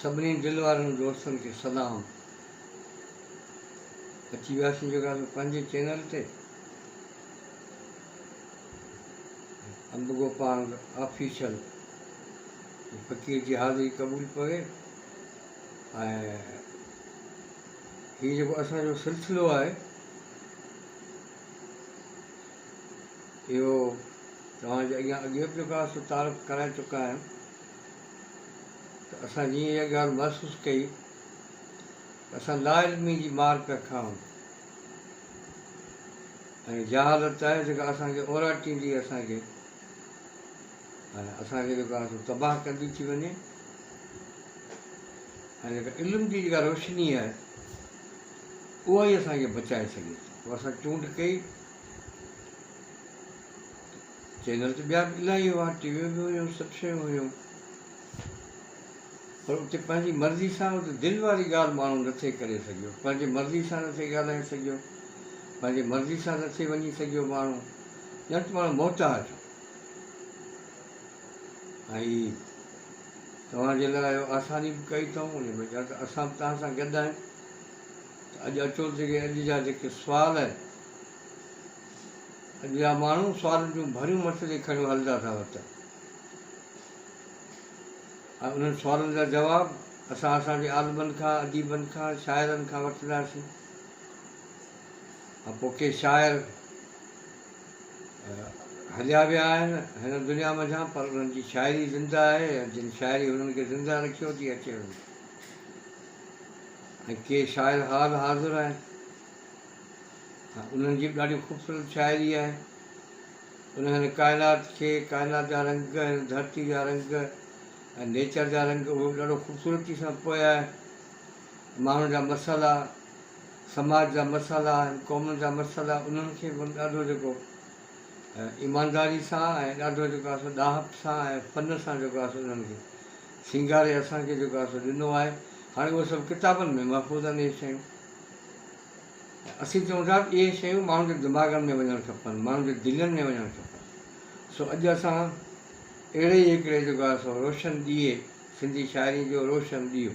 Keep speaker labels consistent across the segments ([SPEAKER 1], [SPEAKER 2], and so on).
[SPEAKER 1] سڀني دل وارن دوستن کي سلام. اچي وياسين جيڪا سو پنهنجي چينل تي انب گوپانگ آفيشل فقير جي حاضري قبول پوي ۽ هي جيڪو اسان جو سلسلو آهي اهو توهان جي اڳيان اڳي به جيڪو آهي سو تعارف ڪرائي چڪا آهيون ته اسان جيئن اها ڳالهه محسوس ڪئي ته اسان لاعلمي جي مار پيا کائون ۽ جهالت آهي جيڪا اسان کي اوراٽيندي اسان کي ۽ اسان کي جيڪو آهي سو تباهه ڪندي ٿي وڃي ۽ جيڪا علم جي جيڪا روشني آهي اها ئي اسان کي بچائي سگهي ٿي. پوء اسان چونڊ ڪئي. چينل ته ٻيا به الاهي هئا، ٽي ويون به هيون، سڀ شيون هيون، پر اتي پنهنجي مرضي سان اتي دل واري ڳالهه ماڻهو نٿي ڪري سگهيو، پنهنجي مرضي سان نٿي ڳالهائي سگهيو، پنهنجي مرضي سان نٿي وڃي سگهيو ماڻهو، ڄڻ ته ماڻهو محتاج هو. ۽ توهان جي لاء اهو آساني به ڪئي اٿئون، ان ۾ ڄڻ ته اسان به توهان سان گڏ آهيون. ته اڄ اچو ته جيڪي اڄ جا جيڪي سوال آهن، اڄ جا ماڻهو سوالن جون ڀريون مٿي تي کڻيو هلندا ٿا وتن ۽ انهن سوالن جا جواب اسان اسان جي عالمن کان، اديبن کان، شاعرن کان وٺنداسين ۽ پوء ڪي شاعر هليا ويا آهن هن دنيا منجهان پر انهن جي شاعري زنده آهي ۽ جن شاعري هنن کي زنده رکيو ٿي اچي انهن کي ۽ ڪي شاعر حال حاضر آهن ۽ انهن جي به ڏاڍي خوبصورت شاعري آهي. انهن هن ڪائنات کي، ڪائنات جا رنگ، هن ڌرتي جا رنگ ۽ نيچر جا رنگ اهي به ڏاڍو خوبصورتي سان پويا آهن. ماڻهن جا مسئلا، سماج جا مسئلا، هن قومن جا مسئلا انهن کي به ڏاڍو جيڪو ايمانداري سان ۽ ڏاڍو جيڪو آهي سو ڏاهپ سان ۽ فن سان جيڪو آهي سو انهن کي سينگاري اسان کي جيڪو آهي سو ڏنو آهي. هاڻي اهي سڀ ڪتابن ۾ محفوظ آهن اهي شيون. ۽ اسين چئون ٿا ته اهي شيون ماڻهن جي دماغن ۾ وڃڻ کپن، ماڻهن جي دلين ۾ وڃڻ کپن. سو اڄ اسان اهڙي ئي هڪڙي جيڪو آهي سو روشن ڏيئي، سنڌي شاعري جو روشن ڏيئو.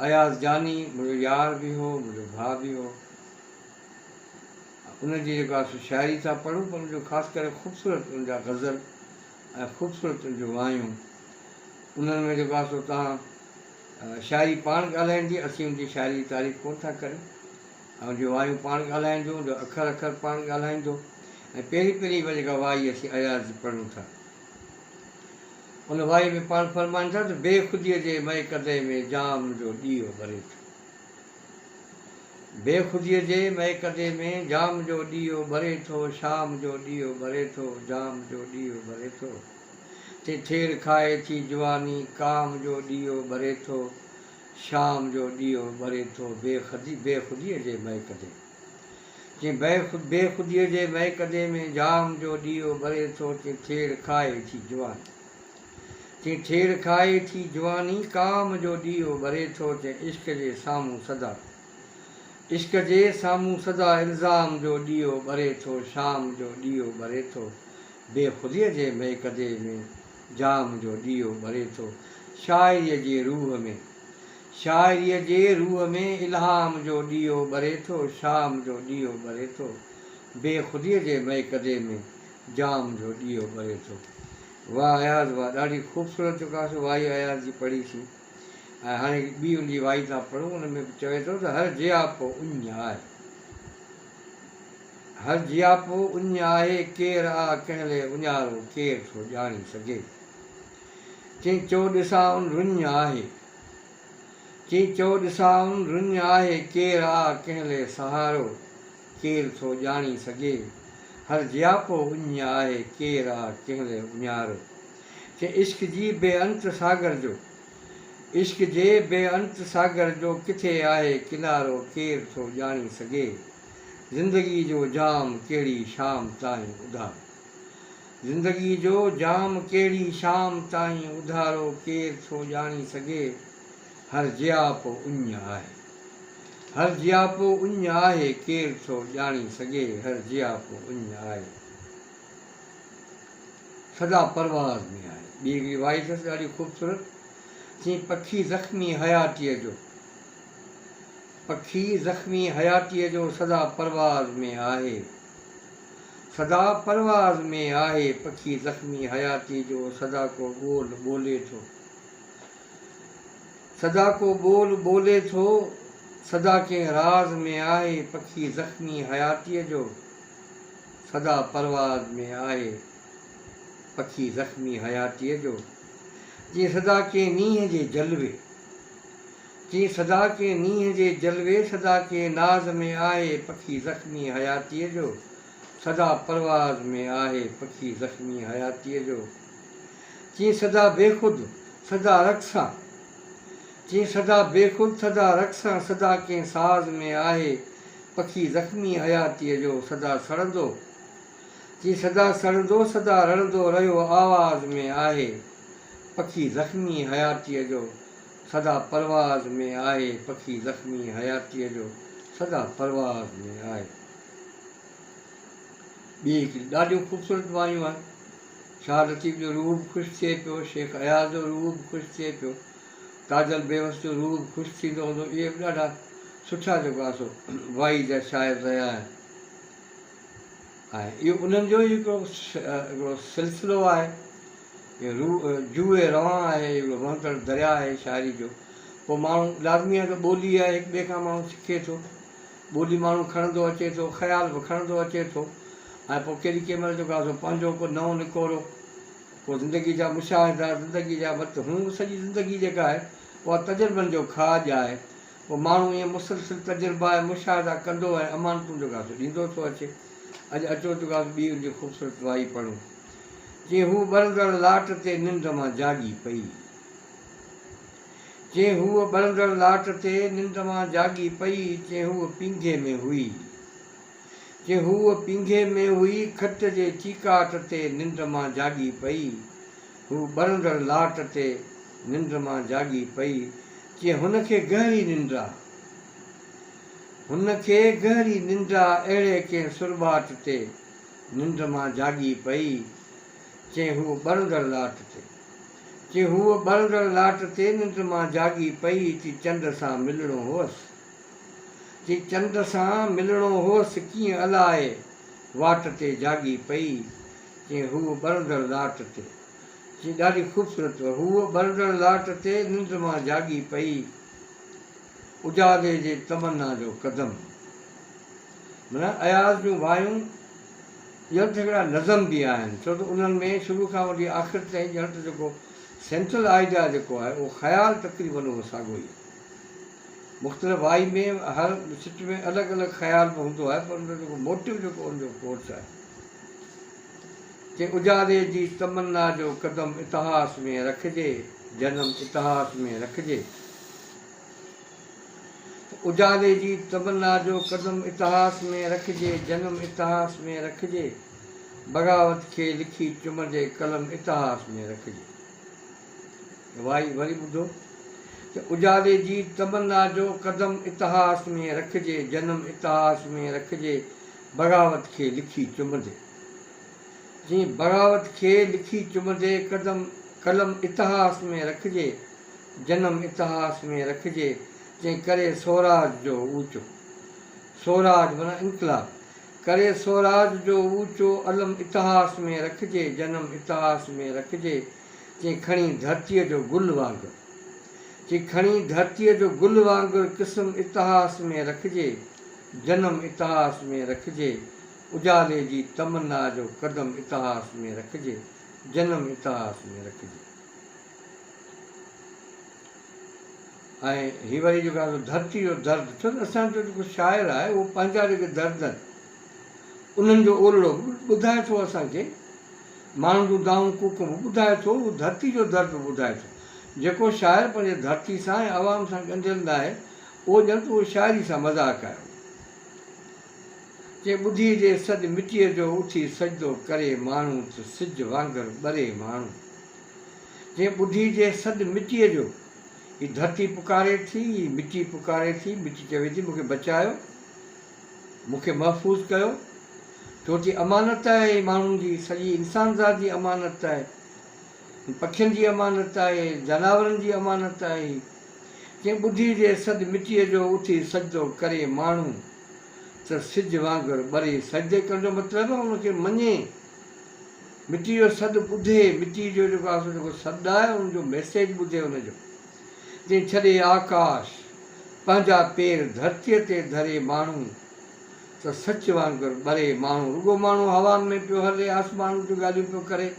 [SPEAKER 1] اياز جاني منهنجو يار به هو، منهنجو ڀاء به هو. ان جي جيڪو آهي سو شاعري ٿا پڙهون پر ان جو خاص ڪري خوبصورت ان جا غزل ۽ خوبصورت ان جون وايون انهن ۾ جيڪو آهي سو توهان شاعري پاڻ ڳالهائيندي اسين ان جي شاعري جي تعريف ڪونه ٿا ڪريون ۽ ان جون وايون پاڻ ڳالهائيندو ان جو اکر اکر پاڻ ڳالهائيندو ۽ پهرين پهرين اها جيڪا وائي اسين اياز جي پڙهون ٿا ان وائي ۾ پاڻ فرمائن ٿا ته بي خوديء جي مئي ڪدي ۾ جام جو ڏيئو ٻري ٿو. بي خوديء جي مئڪدي ۾ جام جو ڏيئو ٻري ٿو، شام جو ڏيئو ٻري ٿو، جام جو ڏيئو ٻري ٿو. تي ٿيڙ کائي ٿي جواني، ڪام جو ڏيئو ٻري ٿو، شام جو ڏيئو ٻري ٿو، بي خوديء جي مئڪدي چي بي خوديء جي مئڪدي ۾ جام جو ڏيئو ٻري ٿو، تي ٿيڙ کائي ٿي جواني. چي ٿيڙ کائي ٿي جواني، ڪام جو ڏيئو ٻري ٿو، چي عشق جي سامهون سدا، عشق جي سامهون سدا الزام جو ڏيئو ٻري ٿو، شام جو ڏيئو ٻري ٿو، بي خوديء جي مئڪدي ۾ جام جو ڏيئو ٻري ٿو، شاعريء جي روح ۾، شاعريء جي روح ۾ الهام جو ڏيئو ٻري ٿو، شام جو ڏيئو ٻري ٿو، بي خوديء جي مئڪدي ۾ جام جو ڏيئو ٻري ٿو. واھ اياز واھ ڏاڍي خوبصورت جيڪا سو وائي اياز جي پڙهي سين ۽ هاڻي هڪ ٻي ان جي وائي ٿا پڙهون ان ۾ به چوي ٿو ته هر جياپو اڃ آهي هر جياپو اڃ آهي ڪير آ ڪنهن لئه اڃارو ڪير ٿو ڄاڻي سگهي چئين چو ڏسان رڃ آهي چئين چو ڏسان رڃ آهي ڪير آ ڪنهن لئه سهارو ڪير ٿو ڄاڻي سگهي، هر جياپو اڃ آهي، ڪير آ ڪنهن لئه اڃارو. چي عشق جي بي انت ساگر جو، عشق جي بي انت ساگر جو ڪٿي آهي ڪنارو، ڪير ٿو ڄاڻي سگهي، زندگي جو جام ڪهڙي شام تائين اڌارو. زندگي جو جام ڪهڙي شام تائين اڌارو، ڪير ٿو ڄاڻي سگهي، هر جياپو اڃ آهي. هر جياپو اڃ آهي، ڪير ٿو ڄاڻي سگهي، هر جياپو اڃ آهي. سدا پرواز ۾ آهي. ٻي هڪڙي وائي اٿس ڏاڍي خوبصورت. چيائين پکي زخمي حياتيء جو، پکي زخمي حياتيء جو سدا پرواز ۾ آهي. سدا پرواز ۾ آهي پکي زخمي حياتيء جو سدا ڪو ٻول ٻولي ٿو. سدا ڪو ٻول ٻولي ٿو، سدا ڪنهن راز ۾ آهي پکي زخمي حياتيء جو سدا پرواز ۾ آهي پکي زخمي حياتيء جو جيئن سدا ڪنهن نينهن جي جلوي جيئن سدا ڪنهن نينهن جي جلوي سدا ڪنهن ناز ۾ آهي پکي زخمي حياتيء جو سدا پرواز ۾ آهي پکي زخمي حياتيء جو جيئن سدا بيخود سدا رقصان جيئن سدا بيخود سدا رقصان سدا ڪنهن ساز ۾ آهي پکي زخمي حياتيء جو سدا سڙندو جي سدا سڙندو سدا رڙندو رهيو آواز ۾ آهي پکي زخمي حياتيء جو سدا پرواز ۾ آهي پکي زخمي حياتيء جو سدا پرواز ۾ آهي. ٻي هڪڙي ڏاڍيون خوبصورت وايون آهن. شاهه لطيف جو روح به خوش ٿئي پيو، شيخ اياز جو روح به خوش ٿئي پيو، تاجل بيوس جو روح به خوش ٿيندو هوندو. اهي به ڏاڍا سٺا جيڪو آهي سو وائي جا شاعر رهيا آهن. ۽ اهو انهن جو ئي هڪڙو هڪڙو سلسلو آهي. اهو جوء روان آهي، هڪڙو وهندڙ درياء آهي شاعري جو. پوء ماڻهو لازمي آهي ته ٻولي آهي، هڪ ٻئي کان ماڻهو سکي ٿو. ٻولي ماڻهو کڻندو اچي ٿو، خيال به کڻندو اچي ٿو ۽ پوء ڪيڏي ڪنهن مهل جيڪو آهي سو پنهنجو ڪو نئون نڪورو، ڪو زندگي جا مشاهدا، زندگي جا وت، هونء به سڄي زندگي جيڪا آهي اها تجربن جو کاڄ آهي. پوء ماڻهو ائين مسلسل تجربا ۽ مشاهدا ڪندو ۽ امانتون جيڪو آهي سو ڏيندو ٿو اچي. اڄ اچو جيڪو آهي سو ٻي ان جي خوبصورت وائي پڙهون. جيئن هوء ٻرندڙ لاٽ تي ننڊ مان جاڳي پئي. جيئن هوء ٻرندڙ لاٽ تي ننڊ مان جاڳي پئي، جيئن هوء پينگهي ۾ هئي. جيئن هوء پينگهي ۾ هئي، کٽ جي چيڪاٽ تي ننڊ مان جاڳي پئي. هوء ٻرندڙ لاٽ تي ننڊ مان جاڳي پئي، جيئن هن کي گهري ننڊ آ. هن کي گهري ننڊ آ، اهڙي ڪنهن سرٻاٽ تي ننڊ مان جاڳي پئي، جيئن هوء ٻرندڙ لاٽ تي. چي هوء ٻرندڙ لاٽ تي ننڊ مان جاڳي پئي، چي چنڊ سان ملڻو هئس. چي چنڊ سان ملڻو هئس، ڪيئن الائي واٽ تي جاڳي پئي، چي هوء ٻرندڙ لاٽ تي. چي ڏاڍي خوبصورت هوء ٻرندڙ لاٽ تي ننڊ مان جاڳي پئي، اجالي جي تمنا جو قدم. معنيٰ اياز جون وايون ڄڻ ته هڪڙا نظم به آهن، ڇو ته انهن ۾ شروع کان وٺي آخر تائين ڄڻ ته جيڪو سينٽرل آئيڊيا جيڪو آهي اهو خيال تقريبن اهو ساڳيو ئي آهي. مختلف وائي ۾ هر سٽ ۾ الڳ الڳ خيال به هوندو آهي پر ان جو جيڪو موٽو جيڪو ان جو فورس آهي. چي اجالي جي تمنا جو قدم اتهاس ۾ رکجي، جنم اتهاس ۾ رکجي. ته اجالي جي تمنا جو قدم اتهاس ۾ رکجي، جنم اتهاس ۾ رکجي، بغاوت کي لکي چمندي قلم اتهاس ۾ رکجي. وائي وري ٻڌو ته اجالي جي تمنا جو قدم اتهاس ۾ رکجي، جنم اتهاس ۾ رکجي، بغاوت کي لکي چمندي. جيئن بغاوت کي لکي چمندي قدم قلم اتهاس ۾ رکجي، جنم اتهاس ۾ رکجي، جنهن ڪري سوراج جو اوچو، سوراج معنيٰ انقلاب، ڪري سوراج جو اوچو علم اتهاس ۾ رکجي، جنم اتهاس ۾ رکجي، جنهن کڻي ڌرتيء جو گل وانگر، جنهن کڻي ڌرتيء جو گل وانگر قسم اتهاس ۾ رکجي، جنم اتهاس ۾ رکجي، اجالي جي تمنا جو قدم اتهاس ۾ رکجي، جنم اتهاس ۾ رکجي. ۽ هي وري جيڪو آهي سو ڌرتي جو درد، ڇو ته اسان جو جيڪو شاعر آهي اهو پنهنجا جيڪي درد آهن انهن جو اولڙو به ٻڌائي ٿو اسان کي، ماڻهن جون دانهون ڪوڪون به ٻڌائي ٿو، اهو ڌرتي جو درد به ٻڌائي ٿو. جيڪو شاعر پنهنجي ڌرتي سان ۽ عوام سان ڳنڍيل ناهي اهو ڄڻ ته اهو شاعري سان مذاق آهي. چي ٻڌي جي سڏ مٽيء جو اٿي سجدو ڪري ماڻهو ته سج وانگر ٻري ماڻهو. جنهن ٻڌي جي سڏ مٽيء جو، هي ڌرتي پڪاري ٿي، هي مٽي پڪاري ٿي، مٽي چوي ٿي مون کي بچايو، مون کي محفوظ ڪيو، ڇو ته هي امانت آهي، هي ماڻهن جي، سڄي انسانذات جي امانت آهي. پکين جي امانت آهي، جانورن جي امانت آهي. ڪنهن ٻڌي جي سڏ مٽيء جو اٿي سجدو ڪري ماڻهو ته سج وانگر ٻري. سجدي ڪرڻ جو مطلب آهي ان کي مڃي، مٽيء جو سڏ ٻڌي، مٽيء جو جيڪو آهي سو جيڪو سڏ آهي ان جو ميسيج ٻڌي ان جو. جنهن ڇڏي آڪاش، پنهنجا پير ڌرتيء تي ڌري ماڻهو ته سچ وانگر ٻري. ماڻهو رڳو ماڻهو هوائن ۾ پيو هلي، آسمان جون ڳالهيون پيو ڪري.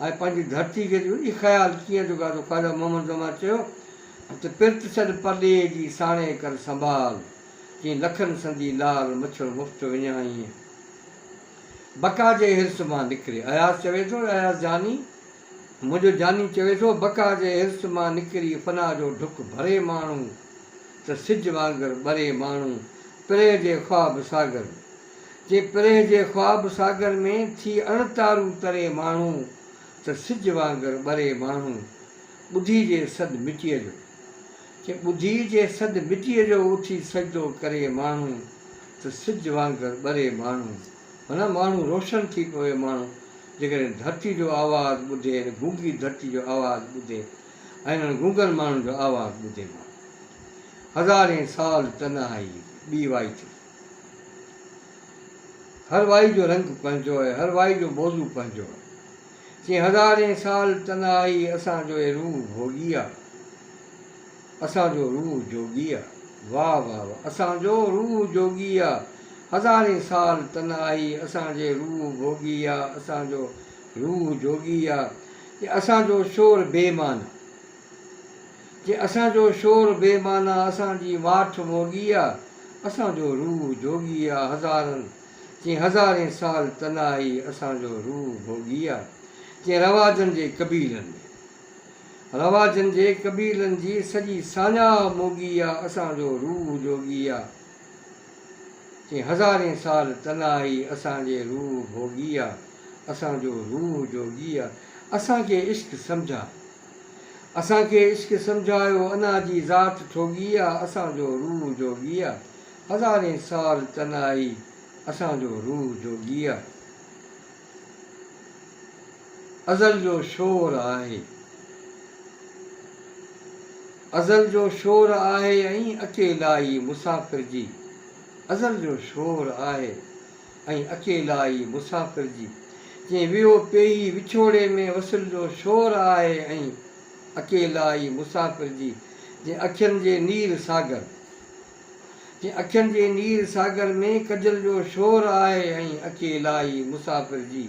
[SPEAKER 1] ۽ پنهنجي ڌرتي کي اي خيال ڪيئن جو گادو خواجه محمد زمان چيو ته پرت ڇڏ پرڏيهه جي ساڻي ڪر سنڀال ڪيئن لکن سندي لال مڇڻ مفت وڃائين بقا جي حرص مان نڪري اياز چوي ٿو اياز جاني منهنجو جاني چوي ٿو بقا جي حرص مان نڪري فنا جو ڍڪ ڀري ماڻهو ته سج وانگر ٻري ماڻهو پرينء جي خواب ساگر ۾. جي پرينء جي خواب ساگر ۾ ٿي اڻ تارو تري ماڻهو ته سج وانگر ٻري ماڻهو ٻڌي جي سڏ مٽيء جو چي ٻڌي جي سڏ مٽيء جو اٿي سجدو ڪري ماڻهو ته سج وانگر ٻري ماڻهو معنيٰ ماڻهو روشن ٿي پوي ماڻهو جيڪڏهن ڌرتي جو آواز ٻڌي هن گونگي ڌرتي جو آواز ٻڌي ۽ انهن گونگن ماڻهن جو آواز ٻڌي ماڻهو هزارين سال تنهائي ٻي وائي ٿي. هر وائي جو رنگ پنهنجو آهي، هر وائي جو موضوع پنهنجو آهي. چئين هزارين سال تنهائي اسان جو اي روح ڀوڳي آ، اسان جو روح جوڳي آ. واه واه واه اسان جو روح جوڳي آ، هزارين سال تنهائي اسان جي روح ڀوڳي آ، اسان جو روح جوڳي آ. چي اسان جو شور بي معنيٰ. جي اسان جو شور بي معنيٰ اسان جي ماٺ موڳي آ، اسان جو روح جوڳي آ هزارن چين هزارين سال تنهائي اسان جو روح ڀوڳي آ چين رواجن جي قبيلن ۾ رواجن جي قبيلن جي سڄي ساڃاهه موڳي آ اسان جو روح جوڳي آ چين هزارين سال تنهائي اسان جي روح ڀوڳي آ اسان جو روح جوڳي آ اسان کي عشق سمجهاء. اسان کي عشق سمجهايو انا جي ذات ٺوڳي آ اسان جو روح جوڳي آ هزارين سال تنهائي اسان جو روح جوڳي آ ازل جو شور آهي ازل جو شور آهي ۽ اڪيلائي مسافر جي ازل جو شور آهي ۽ اڪيلائي مسافر جي جنهن ويو پيهي وڇوڙي ۾ وصل جو شور آهي ۽ اڪيلائي مسافر جي جنهن اکين جي نير ساگر جنهن اکين جي نير ساگر ۾ ڪجل جو شور آهي ۽ اڪيلائي مسافر جي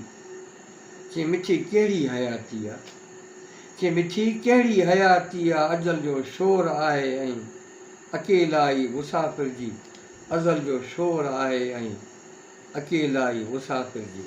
[SPEAKER 1] چي مٺي ڪهڙي حياتي آ چي مٺي ڪهڙي حياتي آ اجل جو شور آهي ۽ اڪيلائي مسافر جي ازل جو شور آهي ۽ اڪيلائي مسافر جي.